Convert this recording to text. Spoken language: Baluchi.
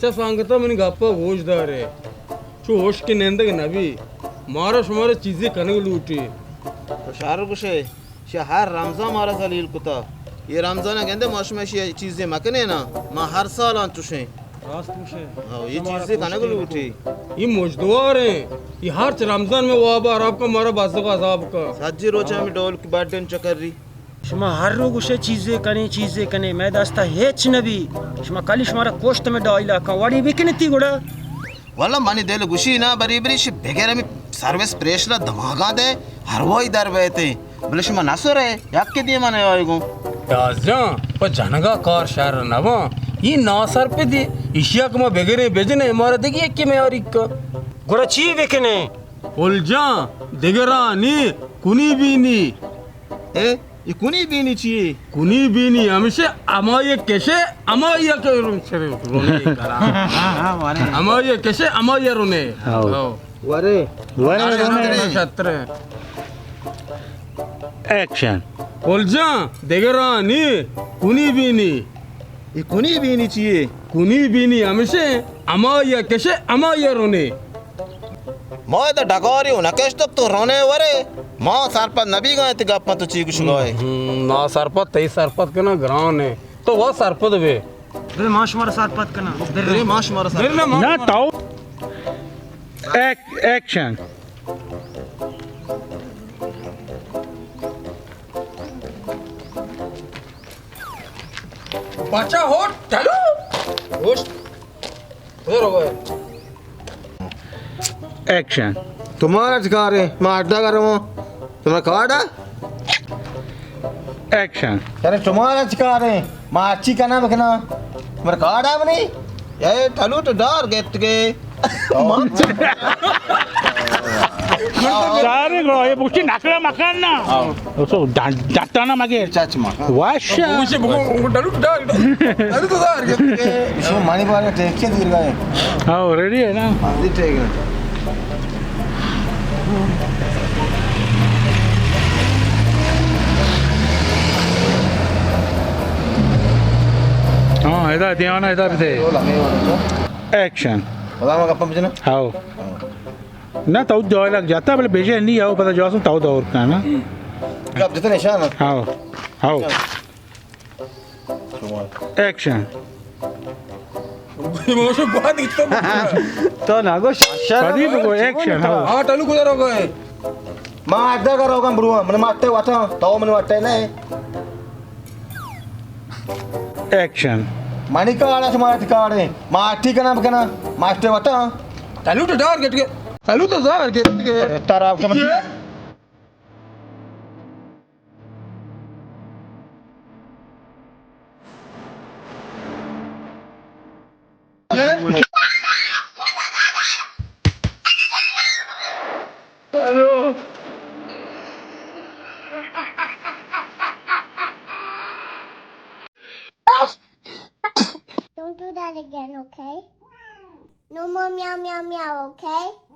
چہ سنگتاں منی گپا گوش دارے، چو ہوش کہ نندگ نبی، مارا شمارا چیزے کنگ لوٹی۔ تو شر گوشے، شہ ہر رمضان مارا ذلیل کتا۔ یہ رمضان گندے ما شما شی چیزے مکنے نا، ما ہر سال آن چوشیں۔ راست گوشے۔ ہاں، یہ چیزے کنگ لوٹی۔ یہ مجدوار ہیں، یہ ہرچ رمضان میں واب عرب کا مارا بزگ عذاب کا۔ سجی روچ ہمیں ڈول کی بڈن چکر ری۔ شما ہر رو گوشے چیزے کنے، چیزے کنے، مئے دستا ہچ نبی۔ شما کلی شمارا کشت میں ڈائیلا کن، وڑی بکنتی گڑا۔ واللہ منی دل گوشی نا بری بری شی بغیر ہمیں سروس پریشرا دماغا دے ہر وائی در بیتے۔ بلے شما نسرے، یک کے دیما نہ آئے گو۔ پیاز جان، پہ جنگا کار شر نباں۔ یہ ناسرپدی، ایشیا کہ ما بگریں بجنے، مارا دگی یکی میاری کا۔ گڑا چی بکنے؟ پل جان، دگرانی کنی بینی۔ اے، یہ کنی بینی چیے؟ کنی بینی ہمیشہ ہمائی کشے، ہمائی کے رون چرے، رونے کرا۔ ہمائی کشے، ہمائی رونے۔ ہاؤ۔ ہاؤ۔ ورے۔ ورے، ورے۔ شترے۔ ایکشن۔ پل جان، دگرانی کنی بینی۔ یہ کنی بینی چیے؟ کنی بینی ہمیشہ ہمائی کشے، ہمائی رونے۔ ما ادا ڈگاری و نکشتک تو رونے ورے۔ ما سرپد نبی گئے تی گپاں تو چی گوش گئے؟ ہم، نا سرپد، تئی سرپد کنا گران ہے۔ تو وہ سرپد بے۔ بلے ما شمارا سرپد کنا۔ بلے ما شمارا سرپد۔ بلے ما نہ شمارا تو۔ ایک-، ایکشن۔ بچا ہوٹ، چلو۔ ہوش۔ ادھر ہو گئے۔ ایکشن۔ تمہارا چکار ہے؟ ما اڈا کروں۔ تمہارا کارڈ ہے؟ ایکشن۔ یار، تمہارا چکار ہے؟ ما اچھی کنا بکنا۔ تمہارا کارڈ ہے منی؟ اے ٹلو تو ڈار گپت کے۔ سارے گڑا یہ بوشی نکلا مکان نا۔ تو ڈ-، ڈٹانا مگے۔ چاچ ما۔ واش۔ بوشی بگو، ڈلو ڈار۔ ڈلو تو ڈار گپت کے۔ شو مانی بارے ٹیک کے دیر گئے۔ ہاں، ریڈی ہے نا؟ ہاں، جی ٹیک ہے۔ ہاں، ادا دیوانا ادا بھی دے۔ ایکشن۔ خدا ما گپم بجنا۔ ہاؤ۔ نہ تو ڈائلاگ جاتا، بلے بیجے نہیں آؤ، پتہ جاسم تو دور کا نا۔ گپ جتنے شان۔ ہاؤ۔ ہاؤ۔ ایکشن۔ تو نہ گو شر۔ پدی بگو ایکشن، ہاؤ۔ ہاں، ٹلو کدھر ہو گئے؟ ما اڈا کر ہوگا بروا، من ماٹے واٹا، تو من ماٹے نہیں۔ ایکشن۔ منی کارڈ ہے، تمہارا کارڈ ہے۔ ما ٹھیک کنا بکنا، ماسٹر وتا۔ تلو تو دار گٹ کے، تلو تو دار گٹ کے۔ تارا آپ کا مطلب؟ Don't do that again, okay? No more meow, meow, meow, okay?